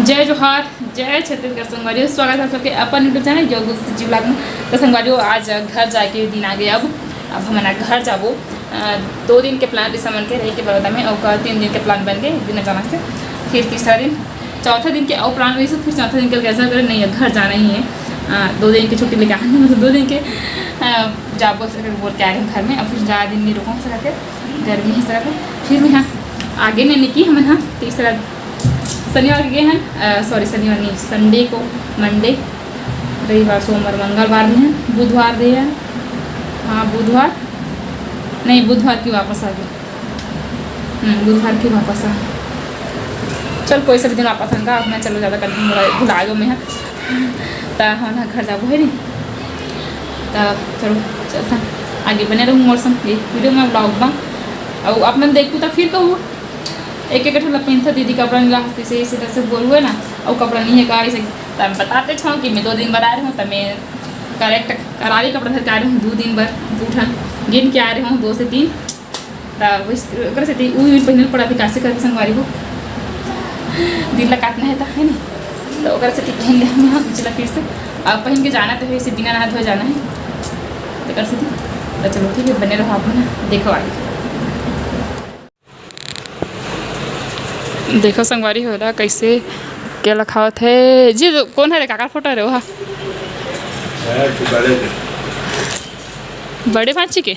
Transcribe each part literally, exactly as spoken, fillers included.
जय जोहार, जय छत्तीसगढ़ संगवारी हो, स्वागत है आप सबके अपन YouTube चैनल योगुस जी ब्लॉग में। तो संगवारी हो, आज घर जाके दिन आ गए। अब अब हमन घर जाबो। अ, दो दिन के प्लान रिस हमन के रहे के बड़ौदा में, और तीन दिन के प्लान बन गए, एक दिन अचानक से। फिर तीसरा दिन, चौथा दिन के और प्लान रही, फिर चौथा दिन के कैंसिल करे, नहीं, घर जाना ही है। अ, दो दिन की छुट्टी लेके आने, मतलब दो दिन के, अ, जाबो से बोल के आए हम घर में। अब फिर ज़्यादा दिन नहीं रुकूँ सकते, गर्मी ही सकते। फिर मैं हाँ आगे नहीं निकली हमन, हाँ तीसरा शनिवार के गए हैं, सॉरी, शनिवार नहीं, संडे को, मंडे, रविवार, सोमवार, मंगलवार दे हैं, बुधवार दे हैं, हाँ बुधवार, नहीं, बुधवार की वापस आ गए। हम्म, बुधवार की वापस आ। चल, कोई से भी दिन वापस आऊँगा, अब मैं चलो ज़्यादा कंटिन्यू भुला गयो मैं। तो हम ना घर जाबो है नहीं, तो चलो चलता आगे बने रहूँ मोर संग ये वीडियो में, ब्लॉग में। और आप मन देखू तो फिर कहू, एक एक ठो ला पेंथा दीदी कपड़ा नी लाहस, तइसे इसे तरह से बोल हुए ना, अउ कपड़ा नहीं है का, इसे तब बताते छो कि मैं दो दिन बर आ रही हूँ, तब मैं करेक्ट करारी कपड़ा धर के आ रही हूँ, दो दिन बर दू ठन गिन के आ रही हूँ, दो से तीन। तब उस ओकरे से ती उ पहनल पड़ा थी, कासे करके संगवारी हो, दिल ला काटना है तो है नहीं, तो ओकरे से ती पहन ले हम यहाँ पिछला फिर से। अब पहन के जाना तो है, इसे बिना नहा धोए जाना है, तो कर से ती। तो चलो ठीक है, बने रहो आप ना, देखो आगे। देखो संगवारी हो रहा कैसे केला खावत है जी। तो कौन है रे, काकर फोटो रे? वहा बड़े भांची के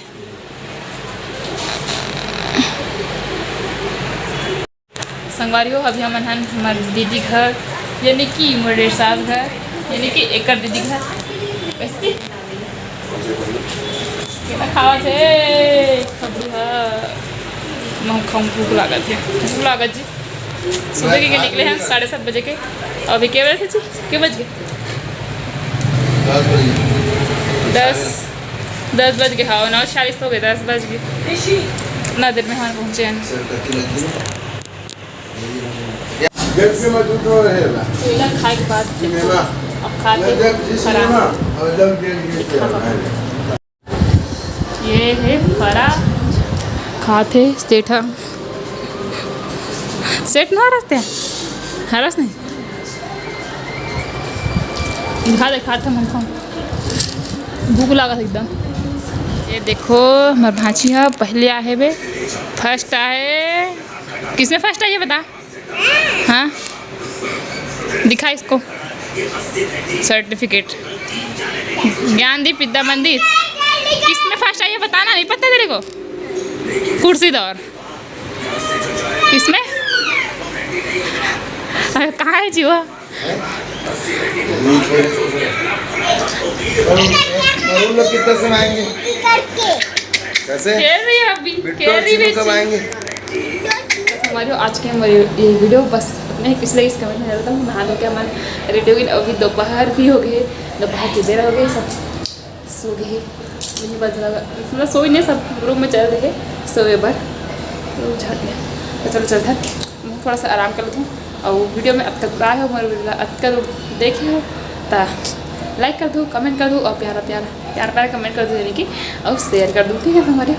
संगवारी हो। अभी हमन हन हमर दीदी घर, यानी कि मोर सास घर, यानी कि एकर दीदी घर। कैसे केला खावत हे खबरू ह। महू खाऊं, भूख लागत हे, भूख लागत जी। सुबह के, के निकले हैं साढ़े सात बजे के। अभी के बजे थे जी? के बज गए? दस बज गए। हाँ, नौ चालीस तो हो गए, दस बज गए। इतना देर में हम पहुँचे हैं। जब से मैं दूध हो रहे हैं। केला खाए के बाद सिनेमा। अब खा के जब जी खराब। सिनेमा और जब जेल गेट के खा सकते हैं। ये है फरा। खात हे सेठ ह। सेठ ना रहते हैं, हरस नहीं। दिखा दे, खात हम खाऊं। भूख लागत एकदम। ये देखो, हमर भांची ह पहले आहे बे, फर्स्ट आहे। किसमें फर्स्ट आहे ये बता? हाँ, दिखा इसको सर्टिफिकेट। ज्ञानदीप विद्या मंदिर। किसमें फर्स्ट आई है बताना, नहीं पता तेरे को? कुर्सी दौर। किसमें? अरे, कहाँ है जी वो? अरुण लोग कितना समय आएंगे? कैसे? खेल रही है अभी, बिट्टू खेल और रही है चीनू कब जी। आएंगे? तो संगवारी हो, आज के हमारे ये वीडियो बस इतने ही। पिछले इस कमेंट में ज़्यादा था, नहा धो के हमारे रेडी हो गए। अभी दोपहर भी हो गए, दोपहर की देर हो गई, सब सो गए। यही बात लगा, मतलब सोई नहीं, सब रूम में चल रहे सोए बर। तो झाड़ दिया। तो चलो चलते हैं, थोड़ा सा आराम कर लेते हैं। और वीडियो में अब तक आए हो, हमारे वीडियो अब तक देखे हो, तो लाइक कर दो, कमेंट कर दो और प्यारा प्यारा प्यार प्यारा कमेंट कर दो, यानी कि और शेयर कर दो, ठीक है। तो हमारे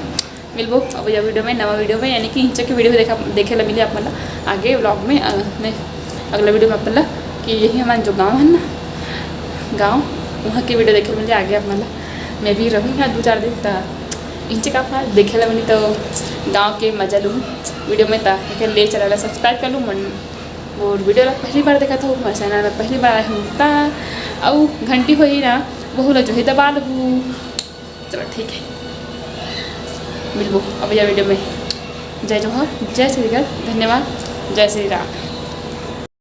मिलबो अब यह वीडियो में, नवा वीडियो में, यानी कि इंचे के वीडियो देखा, देखे ला मिली आप मन ला आगे व्लॉग में। अ, नहीं, अगला वीडियो में आप मन ला कि यही हमारा जो गाँव है ना, गाँव, वहाँ की वीडियो देखे ला मिली आगे आप मन ला। मैं भी रहूँ यहाँ दो चार दिन, तो इंचे का अपना देखे ला मिली, तो गाँव के मजा लूँ वीडियो में। तो एक ले चैनल ला सब्सक्राइब कर लूँ मन, और वीडियो ला पहली बार देखा था, हमारे चैनल में पहली बार आए हूँ, तो अउ घंटी हो ही ना, वहू ला जो है दबा लूँ। चलो ठीक है, मिलबो अब यह वीडियो में। जय जोहार, जय छत्तीसगढ़, धन्यवाद, जय श्री राम।